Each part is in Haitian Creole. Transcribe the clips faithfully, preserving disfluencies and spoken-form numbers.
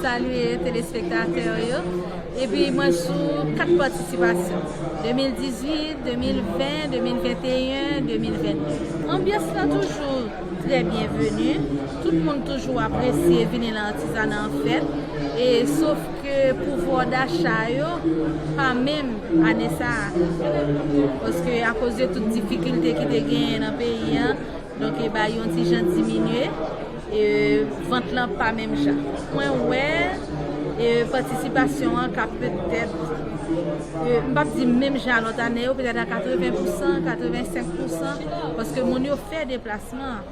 Salye telespektatè yo. Epi mwen sou kat patisipasyon, de mil dizuit, de mil ven, de mil venteyen, de mil vennde. Anbyans lan toujou trè byenveni. Tout moun toujou apresye vini nan Artisanal Fête. E sof ke pouvwa dacha yo pa menm ane sa a. Paske akoz de tout difikilte ki te genyen nan peyi an, donk e bay yon ti jan diminye. E vant lan pa menm jan. Mwen wè e patisipasyon an ka petèt, e, m p ap di menm jan a lòt ane yo, petèt a katreven pousan, katrevensenk pousan, paske moun yo fè deplasman.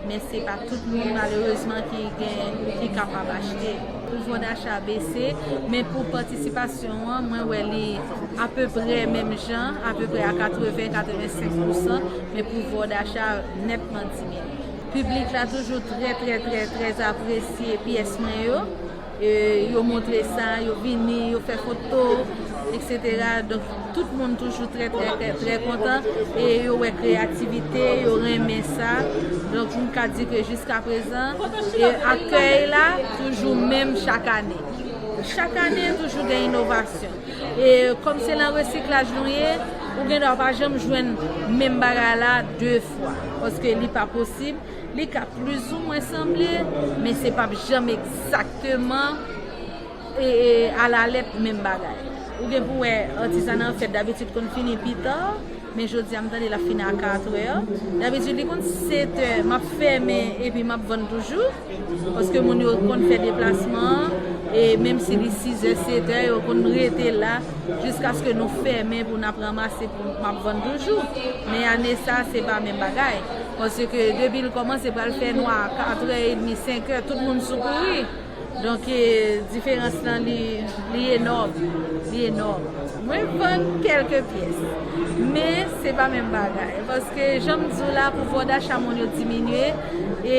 Men se pa tout moun, malerezman, ki gen, ki kapab achte. Pouvwa dacha bese, men pou patisipasyon an, mwen wè li apeprè menm jan, apeprè a katreven, katrevensenk pousan, men pouvwa dacha nètman diminye. Piblik la toujou trè, trè, trè, trè apresye pyès mwen yo. E yo montre sa, yo vini, yo fè foto, etsetera. Donk, tout moun toujou trè, trè, trè, trè kontan e yo wè kreyativite, yo renmen sa. Donk, m ka di ke jiska prezan, e akèy la toujou menm chak ane. Chak ane, toujou gen inovasyon. E kòm se nan resiklaj nou ye, ou gen dwa pa janm jwenn menm bagay la de fwa, paske li pa posib. Li ka plizoumwen sanble, men se p ap janm egzakteman e, e, alalèt menm bagay. Ou gen pou wè Artisanal Fête dabitid konn fini pita, men jodi a m tande l ap fini a katrè. Dabitid li konn setè, m ap fèmen epi m ap vann toujou. Paske moun yo konn fè deplasman an, e menm si li sizè, setè, yo konn rete la jiskaske nou fèmen pou n ap ranmase pou m ap vann toujou. Men ane sa, se pa menm bagay. Paske depi l kòmanse pral fè nwa, katrè edmi, senkè, tout moun sou kouri. Donk, e, diferans lan, li, li enòm. Li enòm. Mwen vann kèlke pyès. Men, se pa menm bagay. Paske, jan m di w la, pouvwa dacha moun yo diminye. E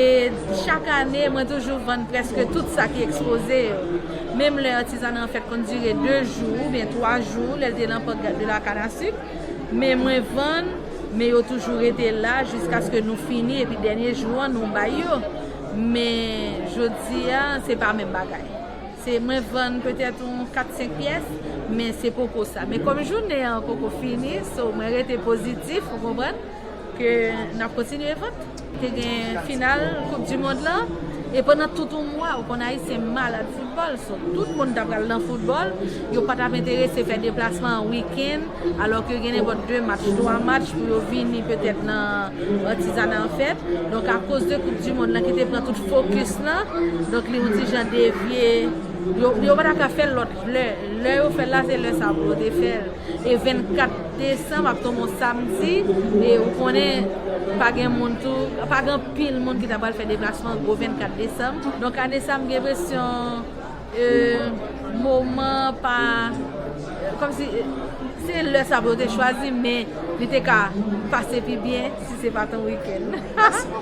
chak ane, mwen toujou vann prèske tout sa ki ekspoze yo. Menm lè Artisanal Fête konn dire de jou oubyen twa jou, lè l te nan Parc de la Canne à Sucre, men mwen vann, men yo toujou rete la jiskaske nou fini, epi dènye jou an, nou bay yo. Men jodi a, se pa menm bagay. Se mwen vann petèt yon kat senk pyès, men se poko sa. Men kòm jounen an poko fini, so mwen rete pozitif, ou konprann, ke n ap kontinye vann. Te gen final Koup di Mond lan, e pandan tout yon mwa, ou konn Ayisyen malad foutbòl, so tout moun ta pral nan foutbòl, yo pa t ap enterese fè deplasman an wikenn, alò ke gen nenpòt de match, twa match pou yo vini petèt nan Artisanal Fête. Donk, akoz de Koup di Mond lan ki te pran tout fokis lan, donk li yon ti jan devye. Yo, yo pa ta ka fè l lòt lè. Lè yo fè l la, se lè sa pou yo te fè l. E vennkat desanm ap tonbe yon samdi, e ou konnen, pa gen moun tou, pa gen anpil moun ki ta pral fè deplasman gwo vennkat desanm. Donk, ane sa, m gen enpresyon, e, moman pa, kòmsi, e, se lè sa pou yo te chwazi, men li te ka pase pi byen si se pa t yon wikenn.